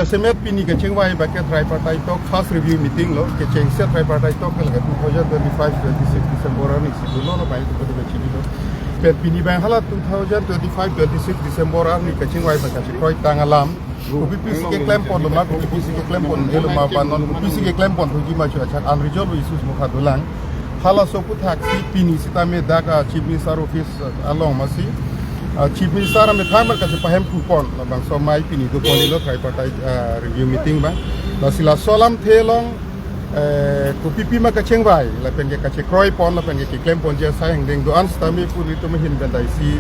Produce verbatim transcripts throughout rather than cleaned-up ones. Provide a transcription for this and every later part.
Semet pini kachingvai abangke tripartite talk first review meeting lo, kechengsi tripartite talk ke lake two thousand twenty-five twenty-six December arni si dolo, lo bai tu kachingvai lo. Pen pini abang hala two thousand twenty-five twenty-six December arni kachingvai abang kachekroi tang alam. Kopi pisi keklem pon lo ma, kopi pisi keklem pon lo ma, ba non kopi pisi keklem pon thuji ma chu achat unresolved issues mukha dolang. Halaso aputhak si pini sitame dak a Chief Minister office along masi, ah, Chief Minister amethang abang kachepahem phu pon, labangso amei pini do pon lo tripartite, ah, review meeting abang. Lasi laso alamthe along, eh, kopi pima kachingvai, lapen ke kachekroi pon, lapen ke keklem ponji asai angdeng do-an sitame pu nelitum ahin pen dai si,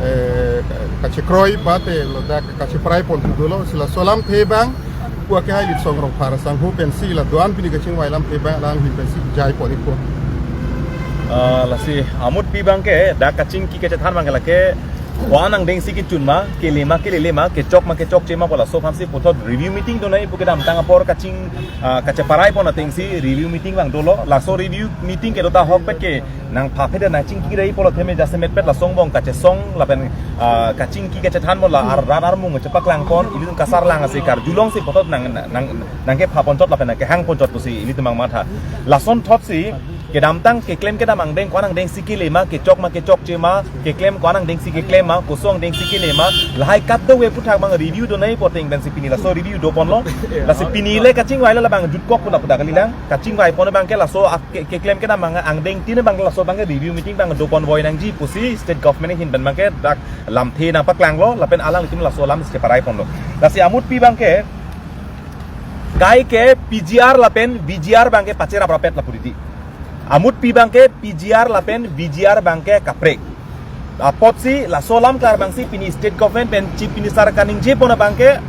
eh, kachekroi bate ladak kacheparai pon pu dolo, si laso alamthe abang pu ke hai Litsong Rongphar asangho pensi la do-an pini kachingvai alamthe abang alang ahin pensi jai pon ikpo. Ah, lasi amutpi abangke dak kachingki kachethan abangke lake ko-an angdengsi kechun ma, kele ma, kelele ma, kechok ma, kechokche ma, pu laso aphansi puthot review meeting do nangji pu kedamtang apor kaching, ah, kacheparai pon atengsi review meeting abang dolo. Laso review meeting kedo ta ahokpet ke nangpha phet nangchingki rei pulo theme jasemetpet lason angbong kachesong lapen, ah, kachingki kachethan mo la ar ran armung chepaklang pon, ilitum kasarlang ase karjulongsi puthot nang, nang, nangkepha ponchot lapen nangkehang ponchot pusi ilitum abang matha. Lasonthotsi kedamtang keklem kedam angdeng ko-an angdengsi kele ma, kechok ma, kechokche ma, keklem ko-an angdengsi keklem ma, koson angdengsi kele ma, lahai kadokave aputhak abang review do nangji pu ateng pensi pini laso review do pon lo. Lasi pini le kachingvai lo, labang jutkok pu lapu dak kalilang. Kachingvai pon abangke laso ak-, ke-, keklem kedam abang angdengtin abang laso abangke review meeting abang do pon voi nangji pusi state government ahin pen abangke dak lamthe nangpaklang lo, lapen alanglitum laso alam si cheparai pon lo. Lasi amutpi abangke, kai ke P G R lapen V G R abangke pacherap rapet lapu titi. Amutpi abangke P G R lapen V G R abangke kaprek. Apotsi laso alam klar abangsi pini state government pen Chief Minister kaningje pon abangke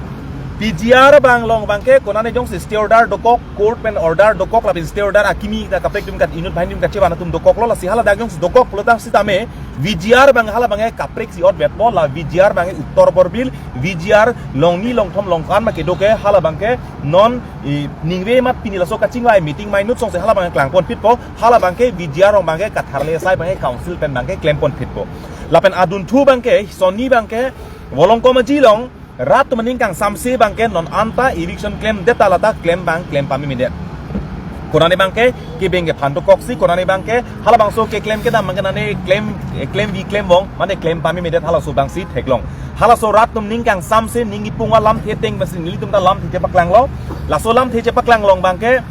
P G R abang along abangke konane jongsi stay order dokok, court pen order dokok lapen stay order akimi ta kaprek atum kat inut banghini atum kachevan atum dokok lo, lasi haladak jongsi dokok pulotang sitame V G R abang hala abangke kaprek si otvet po, la V G R abangke Uttor Borbil, V G R long ni long thom long ko-an ma kedo ke hala abangke non i ningve mat pini laso kachingvai meeting mai inut songsi hala abangke klang pon phit po, hala abangke V G R along abangke katharle asai abangke council pen abangke klem pon phit po. Lapen adunthu abangke, sonni abangke, Volongkom Aji along rat atum aning kangsamse abangke non anta eviction klemdet ta lata klem abang klem pame medet. Konane abangke kebeng kephan dokoksi, konane abangke halabangso keklem kedam abangke nane klem, eh, klemvi klem vong, mane klem pame medet halaso abangsi theklong. Halaso rat atum ning kangsamse ning ipung alamthe ateng pensi nelitum ta lamthe chepaklang lo. Laso lamthe chepaklang along abangke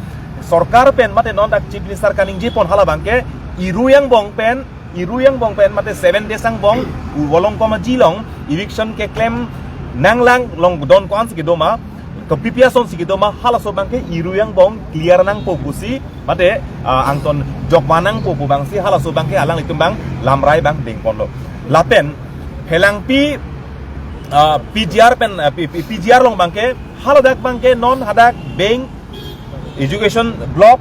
sorkar pen mate non dak Chief Minister kaningje pon hala abangke Iru angbong pen, Iru angbong pen mate seven days angbong u Volongkom Aji along eviction keklem nanglang, long don ko-ansi kedo ma, kopi pi asonsi kedo ma, halaso abangke Iru angbong clear nangpo pusi mate, ah, angton jokva nangpo pu abangsi halaso abangke alanglitum abang lamrai abang deng pon lo. Lapen Phelangpi, ah, P G R pen, ah, P-, P-, P G R along abangke haladak abangke non hadak bank, education block,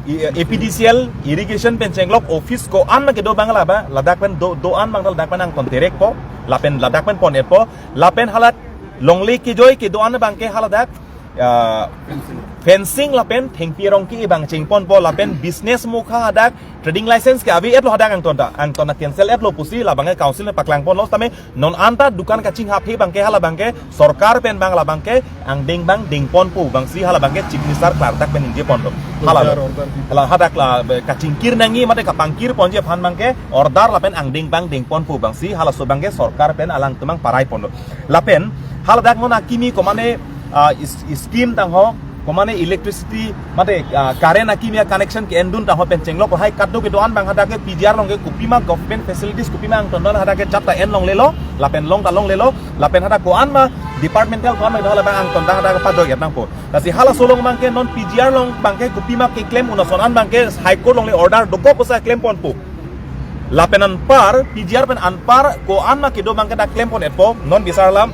i-, A P D C L, irrigation pen chenglok office ko-an ma kedo abang la ba, ladak pen do, do-an abang ladak pen angton terek po, lapen ladak pen pon-et po, lapen hala longle kejoi kedo-an abangke haladak, ah, fencing lapen thengpi arong ke abang cheng pon po, lapen business mukha hadak trading license ke ave-et lo hadak angton ta, angton ta cancel-et lo pusi labangke council ne paklang pon lo, tame non anta dukan kachinghaphe abangke hala abangke sorkar pen abang labangke angdeng abang deng pon pu abangsi hala abangke Chief Minister klardak pen ningje pon lo. Hala lo. Order, order di. Hala hadak la be kachingkir nangji mate kapangkir ponji aphan abangke order lapen angdeng abang deng pon pu abangsi halaso abangke sorkar pen alangtum abang parai pon lo. Lapen haladak non akimi komane, ah, is-, scheme tangho, komane electricity mate, ah, current akimi a-connection ke-endun tangho pen chenglok lahai kadokave do-an abang hadak ke P G R along ke kopima government facilities kopima angton do-an hadak ke chapta en longlelo, lapen long ta longlelo, lapen hadak ko-an ma departmental ko-an ma hala abang angton ta hadak pado-et nangpo. Lasi halaso along abangke non P G R along abangke kopima keklem un ason an abangke High Court along le order dokok kosa klem pon po. Lapen anpar, P G R pen anpar ko-an ma kedo abangke dak klem pon-et po, non bisar alam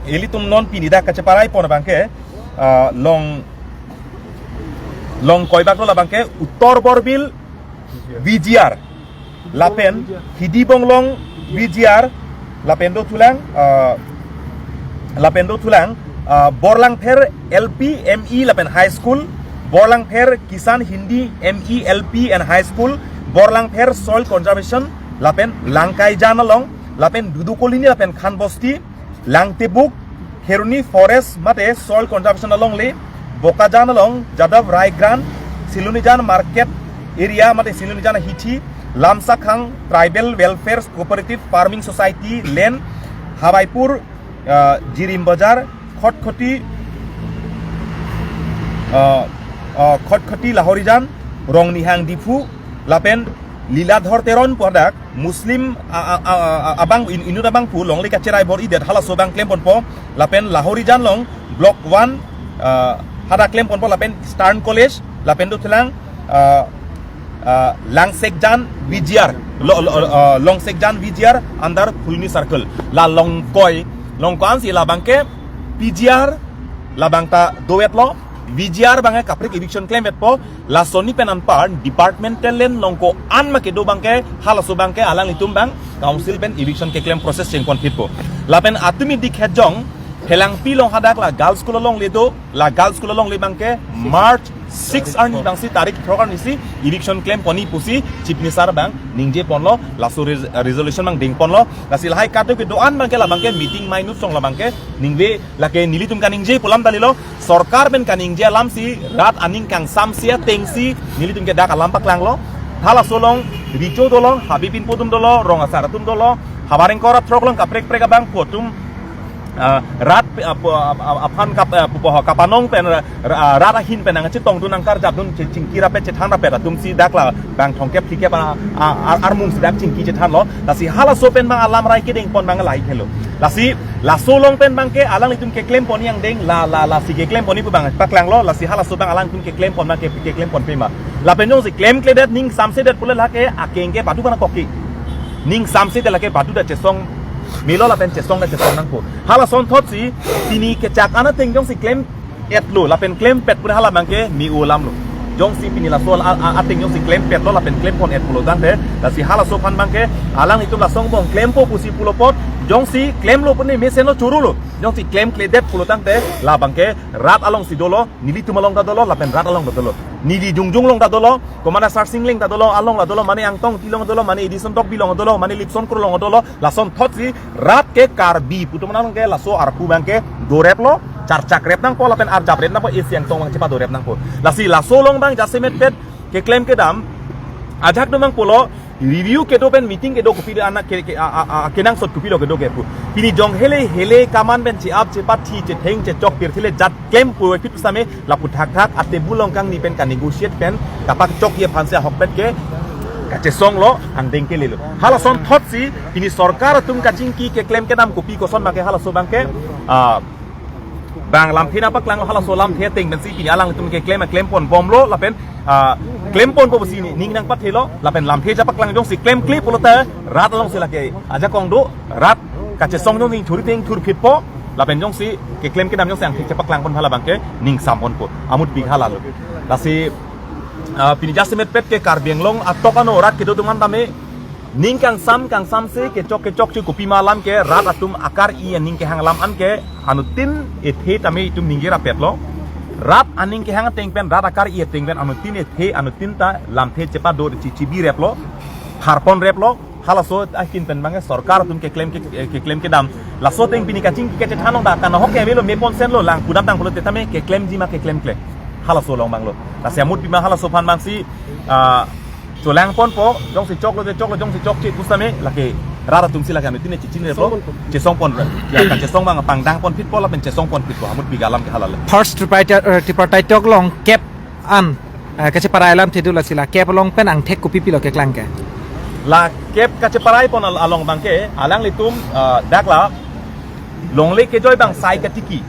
ilitum non pini dak kacheparai pon abangke, ah, long, long koibak lo labangke Uttor Borbil V G R, lapen Hidi Bonglong V G R, lapen dothulang, ah, lapen dothulang, ah, Borlangpher L P, M E lapen High School, Borlangpher Kisan Hindi M E L P and High School, Borlangpher Soil Conservation, lapen Langkaijan along, lapen Dudu Colony lapen Khan Bosti, Langtebuk, Kheroni Forest mate Soil Conservation alongle, Bokajan along Jadav Rai Grant, Silonijan Market Area mate Silonijan Hithi, Lamsakhang Tribal Welfare Cooperative Farming Society Land, Hawaipur, uh, Jirim Bazar, Khatkhati, uh, uh, Khatkhati Lahorijan, Rongnihang Diphu, lapen Liladhor Teron pu hadak Muslim a- a- a- a- abang in- inut abangphu longle kacherai bor-idet halaso abang klemponpo, lapen Lahorijan along Block one, uh, hadak klemponpo, lapen Eastern College, lapen dothelang, uh, uh, Langsekjan V G R, lo, lo, uh, Langsekjan V G R under Phuloni Circle. La Longkoi, Longkoi ansi labangke P G R labang ta doveklo, V G R abangke kaprek eviction klemvekpo, lason ni pen anpar departmental land along ko-an ma kedo abangke, halaso abangke alanglitum abang council pen eviction keklem process chengponphitpo. Lapen atumi dik hejong, Phelangpi along hadak la girls school alongle do, la girls school alongle abangke March six arni abangsi, tarik throk arnisi eviction klemponji pusi Chief Minister abang ningjeponlo, laso res- resolution abang dengponlo. Lasi lahai kadokave do-an abangke labangke meeting minutes along labangke ningve, lake nelitum kaningje pu alam kalilo, sorkar pen kaningje alamsi rat aning kangsamse atengsi nelitum ke dak alam paklanglo. Halaso along Richo dolo, Habibin Podum dolo, rong asar atum dolo, havar ingkoi ra throk along kaprek prek abangphu atum, ah, rat pe- ah, pu- ah, ah, aphan kap- ah, pupo ho kapanong pen ra- ra- rat ahin pen nangchetongdun, nangkarjapdun, che- chingki rapet chethan rapet atumsi dak labang thomkep phlikep a- a- a- armungsi dak chingki chethanlo. Lasi halaso pen abang alam rai kedengpon abang lahai helo. Lasi laso along pen abangke alanglitum keklemponji angdeng, la la lasi keklemponji pu abang paklanglo. Lasi halaso abang alanglitum keklempon abangke keklemponpe ma. Lapen jongsi klemkledet, ning samsedet pule lake akeng ke badu kana koki. Ning samsedet lake badu ta chesong melo lapen chesong ta chesong nangpo. Halason thotsi pini kechak an ateng jongsi klem-etlo lapen klempet pura hala abangke me-o alamlo. Jongsi pini laso a- a- ateng jongsi klempetlo lapen klempon-et pulo tangte, lasi halaso aphan abangke alanglitum lason angbong klempo pusi pulo apot, jongsi klemlo pune mesenlo, chorolo. Jongsi klemkledet pulo tangte, labangke rat alongsi dolo, nelitum along ta dolo, lapen rat along ta dolo. Neli jongjong along ta dolo, komat Sarsing Engleng ta dolo, along ta dolo, mane Angtong Engti along dolo, mane Edison Tokbi along dolo, mane Lipson Kro along dolo, lason thotsi rat ke Karbi pu atum along ke laso arpu abangke doreplo, charchakrep nangpo lapen arjaprep nangpo, isi angtong abang chepadorep nangpo. Lasi laso along abang jasemetpet keklem kedam ajak do nangpolo, review kedo pen meeting kedo kopi de anak ke, ke, a- a- a- kenangsot kopilo kedo ke pu. Pini jong hele hele kaman pen che-ap chepathi chetheng chechok pirthe le jat klem puvoiphit same lapu thakthak atebul along kangni pen kanegotiate pen kapakchokji aphansi ahokpet ke kachesonglo, angdeng kelelo. Halason thotsi pini sorkar atum kachingki keklem kedam kopi koson abangke halaso abangke, ah, bang lamthe nangpaklanglo, halaso lamthe ateng pensi pini alanglitum keklem klempon bomlo lapen, ah, klemponpo pusi ni- ning nangpathelo lapen lamthe ja paklang, jongsi klemkle pulo ta rat alongsi lake ajakong do, rat kachesong jongsi thur teng thurphitpo, lapen jongsi keklem kedam jongsi angthek chepaklangpon hala abangke ning samponpo, amutpik halalo. Lasi, ah, pini jasemetpet ke Karbi Anglong atok ano rat kedo atum an tame ning kangsam kangsamse, kechok kechokche kopima alam ke rat atum akar-i aning kehang alam anke anuttin ethe tame itum ningje rapetlo. Rat aning kehang ateng pen, rat akar-i ateng pen anuttin ethe, anuttin ta lamthe chepador chi- chibireplo, pharponreplo. Halaso ahin pen abangke sorkar atum keklem ke- keklem kedam. Laso ateng pini kachingki kachethan along ta kanahok ke avelo, meponsenlo, lang pudam tang pulote tame keklemji ma keklemkle, halaso along abanglo. Lasi amutpima halaso aphan abangsi, ah, cholangponpo, jongsi choklo te choklo, jongsi chokche pusitame lake rat atumsi lake anuttin chechinreplo, chesongpon, ya, kachesong abang pangdangponphitpo lapen chesongponphitpo, amutpik alam ke halalo. First tripartite, eh, tripartite talk along kep an, eh, kacheparai alamthe do, lasi la kep along pen angthek kopi pilo keklang ke? La kep kacheparaipon al- along abangke alanglitum, eh, dak la longle kejoi abang sai katiki.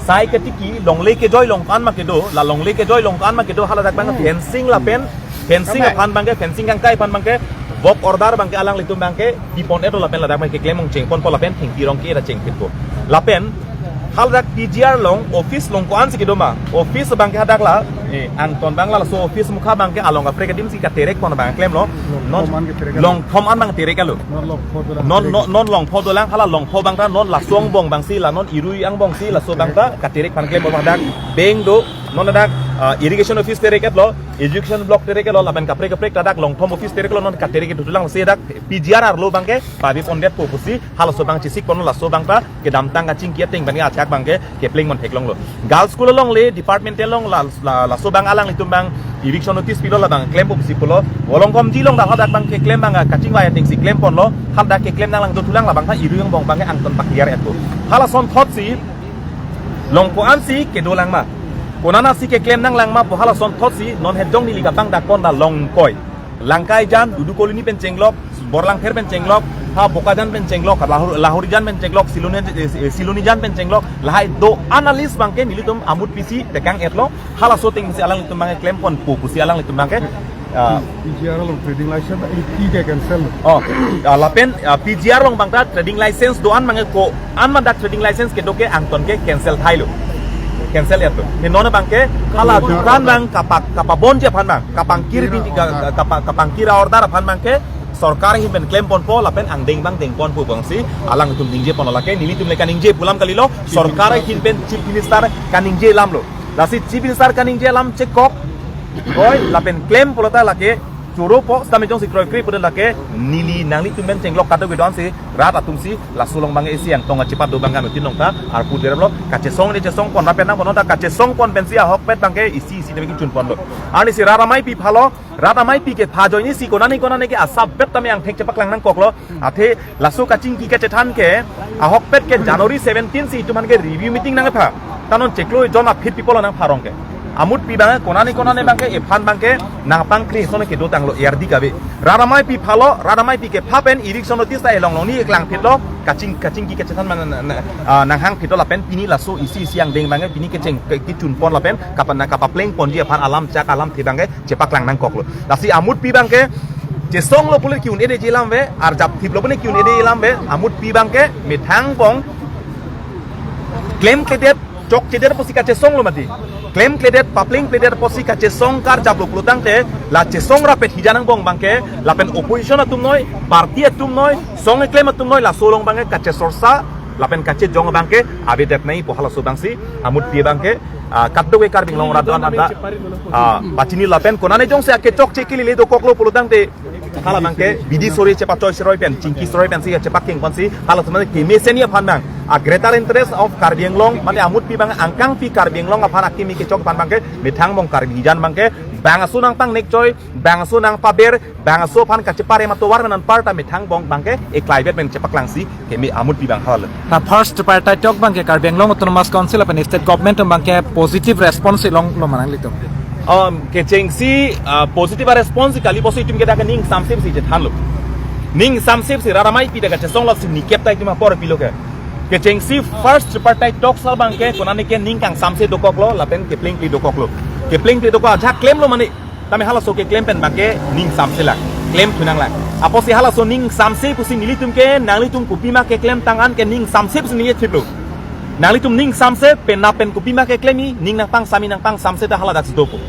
Sai katiki, longle kejoi along ko-an ma kedo, la longle kejoi along ko-an ma kedo, haladak abang fencing lapen, fencing aphan abangke, fencing kangkai aphan abangke, work order abangke alanglitum abangke pipon-etlo lapen ladak abangke klem ong chengponpo lapen thengpi rong ke ra chengphitpo. Lapen haladak P G R along office along ko-ansi kedo ma, office abangke hadak la, eh, angton abang la laso office mukha abangke along kaprek adimsi katerekpon abang klemlo. Non, longthom an abang terek alo. Non longpho dolang, hala longpho abang ta non laso angbong abangsi, la non irui angbongsi laso abang ta katerek aphan klem abang dak bank do, non dak, Ah, irrigation office terek-etlo, education block terek-etlo, lapen kaprek kaprek ta dak Longthom office terek-etlo, non katerek-et thulang si dak P G R arlo abangke pavi pondetpo pusi halaso abang chesik ponlo. Laso abang ta kedamtang kachingki ateng abangke ajahak abangke kepleng pon theklonglo. Girls school along le department along la, la, laso abang alanglitum abang eviction notice pilo, labang klempo pusi pulo. Volongkom ji along dak hadak abangke klem abang kachingvai atengsi klem ponlo. Hadak keklem nanglang dothulang, labang ta iru angbong abangke angton pakliar-etpo. Halason thotsi long ko-ansi kedolang ma, konatsi keklem nanglang ma pu halason thotsi non hejong neli kapangdak pon ta Longkoi, Langkai jan, Dudu Colony pen chenglok, Borlangpher pen chenglok, ha Bokajan pen chenglok, Lahori, Lahorijan pen chenglok, Siloni, eh, Silonijan pen chenglok, lahai do-an a-list abangke nelitum amut pisi tekang-etlo. Halaso atengsi alanglitum abangke klem ponpo pusi alanglitum abangke, ah, P G R along trading license iti ke cancel. Oh, ah, lapen, ah, P G R along abang ta trading license do-an abangke ko-an ma dak trading license kedo ke angton ke cancel thailo. Cancel-etlo. He non abangke hala dukan abang kapak, kapabonji aphan abang, kapangkir bin, ka-, ka-, kapa-, kapangkir a-order aphan abangke sorkar ahin pen klem ponpo lapen angdeng abang deng ponpo abangsi alanglitum ningje ponlo. Lake nelitum le kaningje pu alam kalilo, sorkar ahin pen Chief Minister kaningje alamlo. Lasi Chief Minister kaningje alam chekok, oi, lapen klem pulo ta lake choropo, sitame jongsi kroikre pudet lake neli nanglitum pen chenglok kadokave do-ansi rat atumsi laso along abang isi angtong achipat do abang kan utin long ta arpu derlo. Kachesong ne chesong pon, lapen nang pon ta kachesong pon pensi ahokpet abangke isi isi tame kechun ponlo. Arnisi rat ameipi phalo, rat ameipi kepha ajoinesi konane konane ke asap bet tame angthek chepaklang nangkoklo. Athe laso kachingki kachethan ke ahokpet ke January seventeen si itum aphan ke review meeting nangpha. Ta non chiklo jon aphi people nangpharong ke. Amutpi abang konane konane abangke ephan abangke nangpangkri sone kedotanglo, erdi kave. Rat ameipi phalo, rat ameipi kepha pen eviction notice ta elong longni eklang phitlo, kaching, kachingki kachethan man na, na, ah, nanghang phitlo lapen pini laso isi isi angdeng abangke pini kecheng ke, kechun pon lapen kapan na kapapleng ponji aphan alam chak alamthe abangke chepaklang nangkoklo. Lasi amutpi abangke chesonglo pule ki-un-edeji alam ave, arjap thiplo pule ki-un-edeji alam ave, amutpi abangke methang angbong klemkledet, chokchedet pusi kachesonglo mati. Klemkledet, paplengkledet pusi kachesong karjaplo pulo tangte, la chesong rapet hijan angbong abangke, lapen opposition atum noi, party atum noi, song keklem atum noi, laso along abangke kachesorsa lapen kachejong abangke avedet nangji pu halaso abangsi amutpi abangke, ah, kadokave Karbi Anglong arat do-an ta, ah, pachini lapen konane jongsi akechokche kelile dokoklo pulo tangte hala abangke bidi sore chepachoi seroi pen, chingki seroi pensi chepakeng ponsi hala sumane kemesen aphan abang, a greater interest of Karbi Anglong, mane amutpi abang angkangpi Karbi Anglong aphan akimi kechok aphan abangke methang angbong Karbi hijan abangke bangso nangpangnekchoi, bangso nangpaber, bangso aphan kacheparem atovar pen anparta methang angbong abangke eklaivet pen chepaklangsi keme amutpi abang hal. Na first tripartite talk abangke Karbi Anglong Autonomous Council lapen state government atum abangke positive response longlo ma nanglitum? Um, kechengsi, ah, positive response kali pusi itum ke dak ning samsip si chethanlo. Ning samsip si rat ameipi dak kachesong lasi nikep ta itum apor pilo ke. Kechengsi first tripartite talks abangke konane ke ning kangsamse dokoklo lapen keplengple dokoklo. Keplengple dokok ajahak klemlo mane. Tame halaso keklem pen abangke ning samselang, klem thunanglang. Apotsi halaso ning samse pusi nelitum ke, nanglitum kopima keklemtang an ke ning samse pusi neli thiplo. Nanglitum ning samse penap pen kopima keklemji, ning nangpangsami nangpangsamse ta haladak si dopo.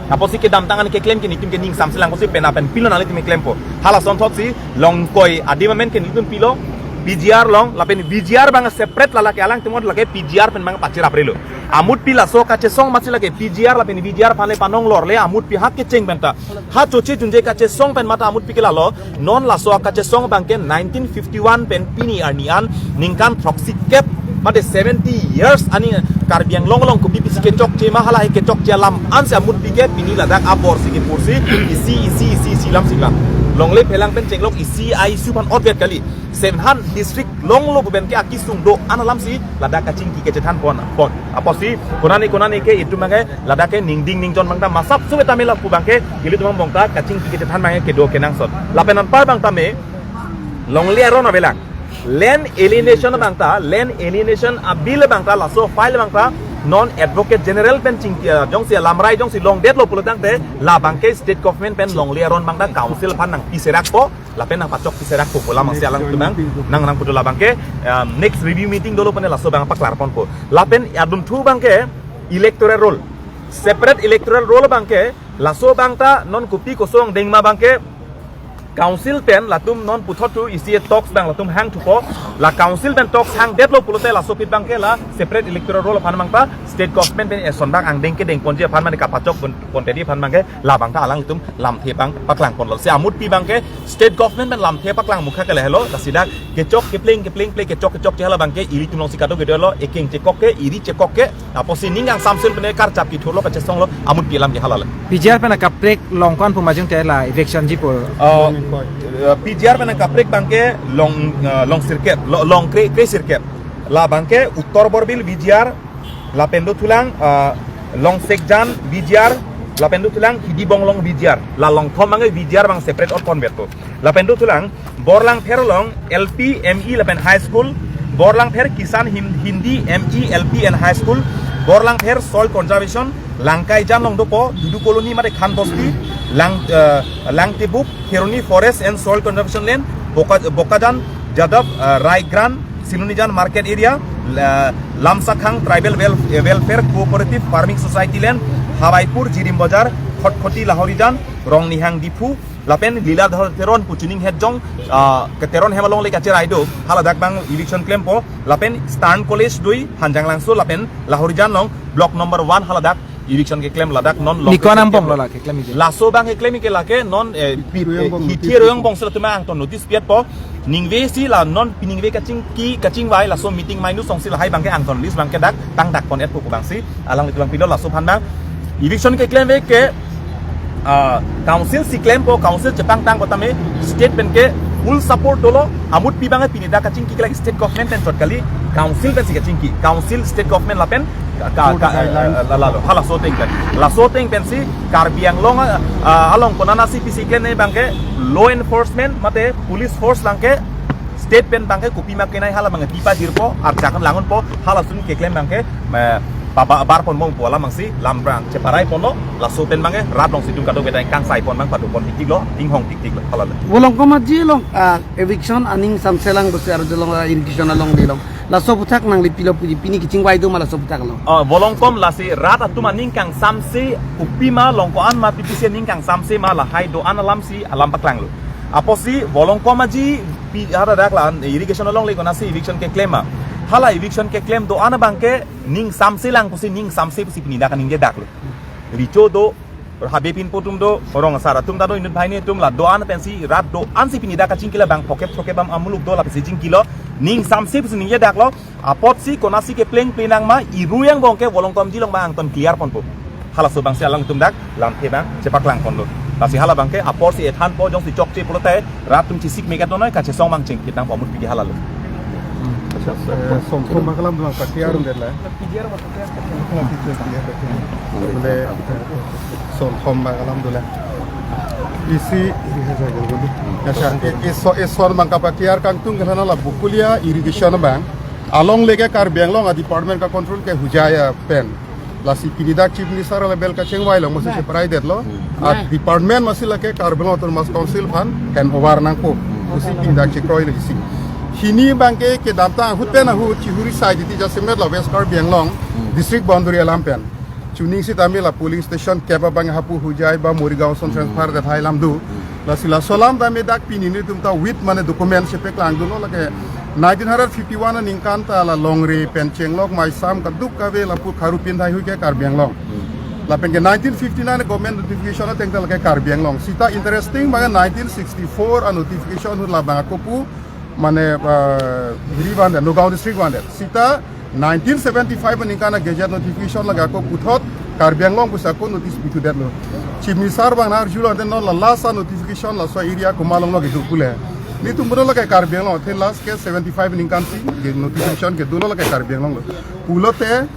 Apotsi kedamtang an keklem ke nelitum ke ning samselang pusi penap pen pilo nanglitum keklempo. Halason thotsi Longkoi adim amen ke nelitum pilo, P G R along, lapen P G R abang separate la lake alangtum lake P G R pen abang pachiraprelo. Amutpi laso kachesong masi lake P G R lapen P G R aphan le panong lorle amutpi ha kecheng pen ta. Ha choche chunje kachesong pen mata amutpi ke lalo, non laso kachesong abangke nineteen fifty-one pen pini arni an ningkan throksi kep mate seventy years ani Karbi Anglong along kopi pisi kechokche ma hala he kechokche alam ansi amutpi ke pini ladak abor si kepursi isi isi isi isi lam si bang. Longle phelang pen chenglok isi a-issue aphan otvet kali. Seven hundred district longlo pu pen ke akesung do-an alam si ladak kachingki kachethan pon pon. Apotsi konane konane ke itum abangke ladak ke ningding ningjon abang ta masap suwe tamela pu abangke ilitum angbong ta kachingki kachethan abangke kedo kenangsot. Lapen anpar abang tame longle aron avelang. Land alienation abang ta, land alienation a-bill abang ta, laso file abang ta non Advocate General pen chingki, eh, jongsi lamrai jongsi longdetlo pulo tangte la abangke state government pen longle aron abang ta council aphan nangpiserakpo. Lapen nangpachokpiserakpo pu alam si alangtum nang nang putu la abangke, um, next review meeting dolo pene laso abang paklar ponpo. Lapen adunthu abangke electoral roll, separate electoral roll abangke laso abang ta non kopi kosong dengma abangke Council pen latum non puthot thu isi talks abang latum hangthupo. La council pen talks hangdetlo pulote laso aphi abangke la separate electoral roll aphan abangta state government pen eson abang angdeng kedeng ponji aphan mane kapachok pon-, pontedi aphan abangke labangta alanglitum lamthe abang paklang ponlo. Si amutpi abangke state government pen lamthe paklang mukha ke lahelo, lasi dak kechok kepleng kepleng ple kechok kechokche hala abangke ilitum alongsi kadokave dolo, ekeng chekok ke, iri chekok ke, apotsi ning kangsamse pen karchap kithurlo kachesonglo, amutpi alam ke hala le. P G R pen akaprek long ko-an pu ma jongte la eviction ji pu? Uh, uh, P G R pen akaprek abangke long, uh, long sirkep, lo-, long kre, kre sirkep. La abangke Uttar Borbil V G R, lapen dothulang, uh, long Sekjan V G R, lapen dothulang Hidi Bonglong V G R. La long thom abangke V G R abang separate ot ponbetpo. Lapen dothulang Borlangpher along L P, M E lapen high school, Borlangpher Kisan Hin-, Hindi M E, L P and high school, Borlangpher soil conservation, Langkaijan along dopo, Dudu Colony mate Khan Bosti, Lang, eh, Langtibuk, Kheroni Forest and Soil Conservation Land, Boka-, Bokajan, Jadab, eh, Raigrand, Silonijan Market Area, la-, Lamsakhang Tribal Wel-, eh, Welfare Cooperative Farming Society Land, Hawaipur, Jirim Bazar, Khatkhati Lahorijan, Rongnihang Diphu, lapen Liladhar Teron pu chuning hetjong, ah, ke Teron hem along le kacherai do, hala dak abang eviction klempo, lapen Stern College dui, Hanjanglangso, lapen Lahorijan along, block number one hala dak eviction keklem ladak non long Niko keklem angbong lo la keklem ike? Laso abang keklem ike lake non, eh, Hithi pi-, Royong eh, bong Hithi notice Royong pi-, bongsi latum angton notice piatpo. Ningve si la non piningve kachingki, kachingvai laso meeting mai nu songsi lahai abangke angton list abangke dak tangdak pon-etpo pu abangsi alanglitum abang pilo laso aphan abang eviction keklem ave ke, ah, council si klempo, council chepangtangpo tame state pen ke full support dolo, amutpi abangke pini dak kachingki ke lake state government pen chot kali, council pensi kachingki, council state government lapen ka, ka, Board ka, guidelines. Eh, la, la, lo, halaso ateng pen. Laso ateng pensi Karbi Anglong, ah, along konatsi pisi kene abangke law enforcement mate police force abangke state pen abangke kopima kenai hala abangke pipa jirpo, arjakan langunpo, halason keklem abangke, eh, papa bar ponbompo alam abangsi, lam abang cheparai ponlo, laso pen abangke, rat alongsi itum kadokave dai kangsai pon abang pado pon tiktiklo, inghong tiktiklo, hala le. Volongkom Aji along, ah, eviction aning samselang pusi arjulong, ah, irrigation along dilong. Laso aputhak nangli pilo puji pini kachingvai do ma laso aputhak lo. Oh, Volongkom lasi rat atum aning kangsamse kopima long ko-an ma P P C aning kangsamse ma lahai do-an alamsi alam paklanglo. Apotsi Volongkom Aji pi-, haladak la irrigation along le konatsi eviction keklem ma. Hala eviction keklem do-an abangke ning samselang pusi ning samse pusi pini dak aningje daklo. Recho do, habe pinpo atum do, rong asar atum ta do, inut banghini atum la do-an pensi, rat do-ansi pini dak kachingki la abang phokep thokep am amuluk do la pensi chingkilo, ning samse pusi ningje daklo, apotsi konatsi kepleng plenang ma, Hithi Royong bong ke Volongkom Aji along abang angton clear ponpo. Halaso abangsi alangtum dak, lamthe abang, chepaklang ponlo. Lasi hala abangke, apotsi ethanpo jongsi chokche pulote, rat atum chesik megat nonoi, kachesong abang chingkit nangpo amutpi ke hala lo. Acha, eh, Somthom bang alam dolang pathi arum det la. Bole, eh, Somthom bang alam dolang. Isi, acha, e, e so, e son bang kapathi ar kangtung ke la la Bokolia irrigation bang. Along leke Karbi Anglong a department ka control ke Hojai pen. Lasi pini dak Chief Minister level kachingvai long masi cheparai detlo. Hmm. A department masi lake Karbi Anglong Autonomous Council aphan hand over nangpo. Pusi pini dak chekroi lagi si. Hini abangke kedamtang ahut pen ahut chihuri sai titi jasemet la West Karbi Anglong district boundary alam pen. Chuning sitame la polling station kep abang hapu Hojai ba Morigaon ason transfer det hai alam do. Lasi laso alam tame dak pini netum ta with mane document chepaklangdunlo lake nineteen hundred fifty-one aningkan ta la longri pen chenglok maisam kadokave lapu kharu pindai hui ke Karbi Anglong. Lapen ke nineteen fifty-nine government notification ateng ta lake Karbi Anglong. Sita interesting bang nineteen sixty-four a notification ahut labang ako pu mane, ah, Hiri vandet, Nagaon district vandet. Sita nineteen seventy-five aningkan a gazette notification lake ako puthot Karbi Anglong pusi ako notice pithu detlo. Chief Minister bang arjulo ante non la last a notification laso area komat along lo kedo pule. Netum pulo lake Karbi Anglong, the last ke seventy-five aningkan si ke notification kedo lo lake Karbi Anglong lo. Pulote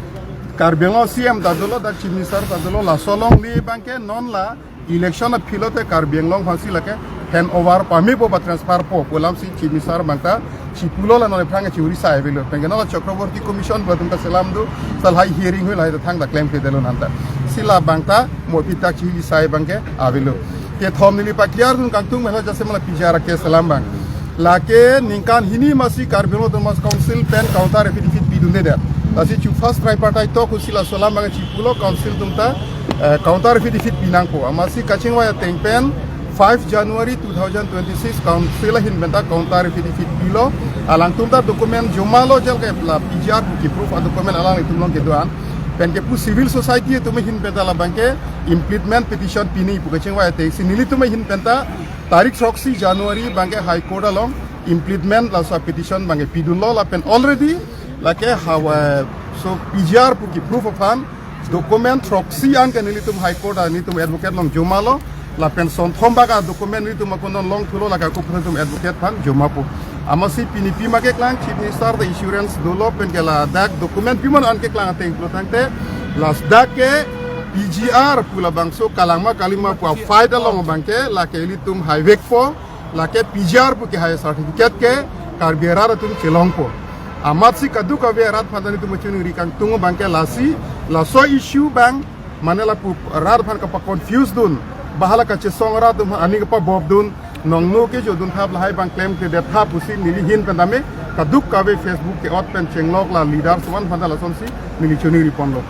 Karbi Anglong C M ta dolo, dak Chief Minister ta dolo, laso along ni abangke non la election aphi lote Karbi Anglong aphansi lake hand over pamepo ba transfer po pu alamsi Chief Minister bang ta chipulo la non aphrang chihuri sai avelo. Penke non la Chakraborty Commission ba atum ta selam do, sa lahai hearing hui lahai ta thangta klemkle detlo nanta. Si labang ta mo pi tak chihuri sai abangke avelo. Kethom neli pa clear dun kangtung melo jasemet la P G R case alam bang. Lake ningkan hini masi Karbi Anglong Autonomous Council pen counter affidavit pidunde det. Lasi chu first tripartite talk ahut si laso alam bang chipulo council atum ta, eh, counter affidavit pinangpo. Amatsi kachingvai ateng pen Five January two thousand twenty-six council ahin penta counter affidavit pilo, alangtum ta document joma lo, jal ke la P G R pu ke proof a document alanglitum along kedo-an. Pen ke pu civil society atum ahin penta labang ke impeachment petition pini pu kachingvai ateng si nelitum ahin penta tarik throksi January abang ke High Court along impeachment laso petition abang ke pidunlo lapen already lake hawa so P G R pu ke proof aphan document throksi an ke nelitum High Court a nelitum advocate along joma lo, lapen sonthom bak a document nelitum akon long thulo, lake ako phu nelitum advocate aphan joma po. Amatsi pini pima keklang Chief Minister ta assurance dolo pen ke ladak document pimon an keklang ateng pulo tangte ladak ke P G R pu labangso kalang ma kali ma pu a fight along abang ke lake ilitum haivekpo, lake P G R pu ke hai certificate ke Karbi arat atum chelongpo. Amatsi kadokave arat aphan ta nelitum chiningri kangtung abang ke lasi laso issue abang mane lapu rat aphan kapa confuse dun, ba hala kachesong arat atum ani kapabop dun, nongno kejodun thap lahai abang klemkledet thap pusi neli ahin pen tame kadokave Facebook ke-ot pen chenglok la leaders atum aphan ta lasonsi neli chiningri ponlo.